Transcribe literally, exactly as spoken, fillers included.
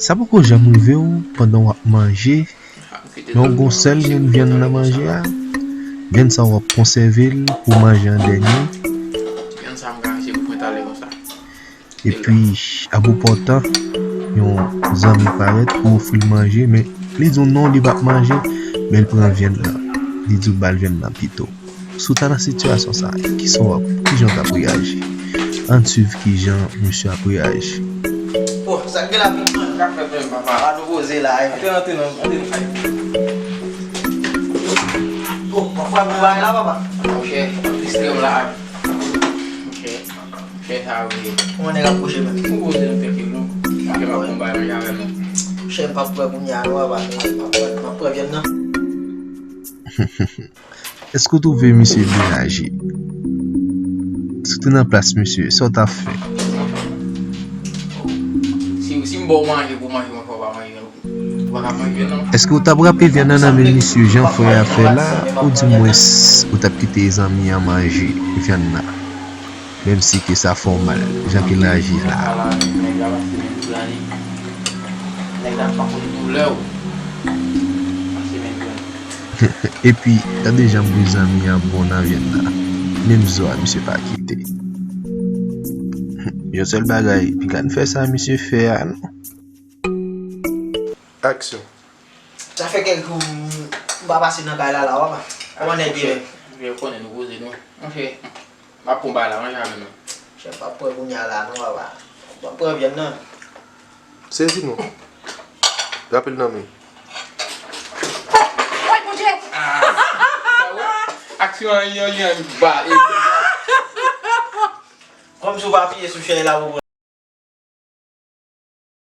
Sa poko janm rive w pandan w ap manje, men w gon sèl grenn vyann nan manje a, vyann sa w ap konsève l pou manje an dènye. Epi, apopòtan, yon zanmi parèt pou ofri l manje, men li di w non, li p ap manje, men l pran vyann nan. Li di w ba l vyann nan pito. Si w ta nan sitiyasyon sa a, kisa w ap, kijan w t ap reyaji? Ann swiv kijan misye ap reyaji. Bon, sa k gen la pou mwen? Sa k fèt menm, papa? Pa nou poze la, eh. Antre, antre, non, antre, nou fè. Oh, papa, nou bay la, papa. Monchè, anplis li la. Monchè, monchè, sa wi. Kòman nèg ap bouje menm? Nou poze nou trankil, non. Monchè, m ap konn bay manje avè nou. Monchè, m p ap pran kounye a, non, papa. M ap pran, m ap pran vyann nan. Èske w twouve misye byen aji? Si w te nan plas misye, sa w t ap fè? Si, si m ba w manje pou manje, mwen fè w pa manje, ou pa ka manje, non. Èske w t ap rape vyann nan nan men misye jan frè a fè la, oudimwens ou t ap kite zanmi an manje vyann nan? Menm si ke sa fè w mal, jan ke l aji la. Nèg la pase men doulè, wi. Pase men doulè. Epi, gade jan bri zanmi an bon nan vyann nan. Menm zo a misye pa kite. Yon sèl bagay, piga n fè sa misye fè a, non. Aksyon. Sa fè kèk jou m pa pase nan kay la, la, papa. Kòman nèg ye? Monchè, ou konnen nou poze nou. Monchè, m ap pran bay la, manje avè nou. Monchè, m p ap pran kounye a la, non, papa. M p ap pran vyann nan. Sezi non. Rapèl nan men. Woy, Bondye! Ah, sa wè? Aksyon an, yon, yon, ba, e, kòmsi w pa apiye sou chèz la, ou